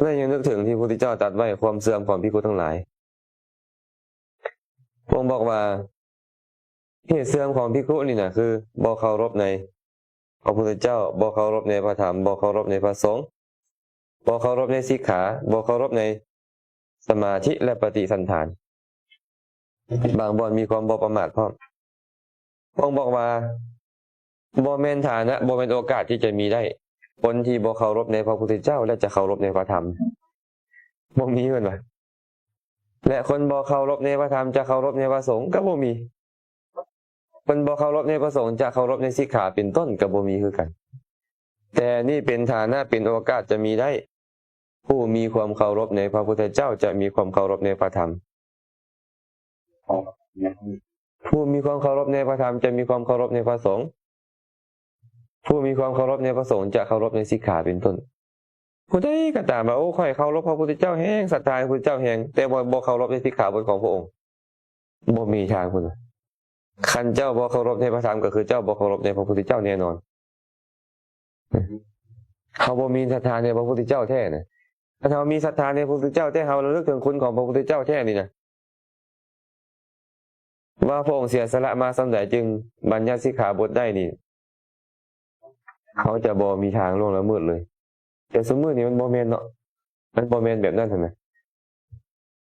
ໃນຍັງນຶກເຖິງທີ່ພະພຸດທະເຈົ້າຕັດໄວ້ຄວາມເສື່ອມຂອງພິກຂຸທັງຫຼາຍ. ພະອົງບອກວ່າ ເຫດເສື່ອມຂອງພິກຂຸນີ້ນະ ຄືບໍ່ເຄົາລົບໃນພະພຸດທະເຈົ້າ, ບໍ່ເຄົາລົບໃນພະທຳ, ບໍ່ເຄົາລົບໃນພະສົງ, ບໍ່ເຄົາລົບໃນສິກຂາ, ບໍ່ເຄົາລົບໃນສະມາທິ ແລະ ປະຕິສັນຖານ. ບາງບ່ອນມີຄວາມບໍ່ປະໝາດພ້ອມ. ພະອົງບອກວ່າ ບໍ່ແມ່ນຖານະ, ບໍ່ແມ່ນໂອກາດທີ່ຈະມີໄດ້ ຄົນທີ່ບໍ່ເຄົາລົບໃນພະພຸດທະເຈົ້າ ແລະ ຈະເຄົາລົບໃນພະທຳ. ບໍ່ມີ ເພິ່ນວ່າ. ແລະ ຄົນບໍ່ເຄົາລົບໃນພະທຳ ຈະເຄົາລົບໃນພະສົງ ກໍບໍ່ມີ. ຄົນບໍ່ເຄົາລົບໃນພະສົງ ຈະເຄົາລົບໃນສິກຂາເປັນຕົ້ນ ກໍບໍ່ມີຄືກັນ. ແຕ່ນີ້ເປັນຖານະ ເປັນໂອກາດຈະມີໄດ້. ຜູ້ມີຄວາມເຄົາລົບໃນພະພຸດທະເຈົ້າ ຈະມີຄວາມເຄົາລົບໃນພະທຳ. ຜູ້ມີຄວາມເຄົາລົບໃນພະທຳ ຈະມີຄວາມເຄົາລົບໃນພະສົງ. ຜູ້ມີຄວາມເຄົາລົບໃນພະສົງ ຈະເຄົາລົບໃນສິກຂາເປັນຕົ້ນ. ຜູ້ໃດກໍຕາມວ່າ ໂອ້ ຂ້ອຍເຄົາລົບພະພຸດທະເຈົ້າແຮງ, ສັດທາໃນພະພຸດທະເຈົ້າແຮງ, ແຕ່ບໍ່ ບໍ່ເຄົາລົບໃນສິກຂາບົດຂອງພະອົງ. ບໍ່ມີທາງພຸ້ນນະ. ຄັນເຈົ້າບໍ່ເຄົາລົບໃນພະທຳ ກໍຄືເຈົ້າບໍ່ເຄົາລົບໃນພະພຸດທະເຈົ້າແນ່ນອນ. ເຮົາບໍ່ມີສັດທາໃນພະພຸດທະເຈົ້າແທ້ນະ. ຄັນເຮົາມີສັດທາໃນພະພຸດທະເຈົ້າແທ້, ເຮົາລະລຶກເຖິງຄຸນຂອງພະພຸດທະເຈົ້າແທ້ນີ້ນະ, ວ່າພະອົງເສຍສະຫຼະມາສ່ຳໃດຈຶ່ງບັນຍັດສິກຂາບົດໄດ້ນີ້, ເຮົາຈະບໍ່ມີທາງລ່ວງລະເມີດເລີຍ. ແຕ່ຊຸມື້ນີ້ມັນບໍ່ແມ່ນເນາະ, ມັນບໍ່ແມ່ນແບບນັ້ນຫັ້ນນະ.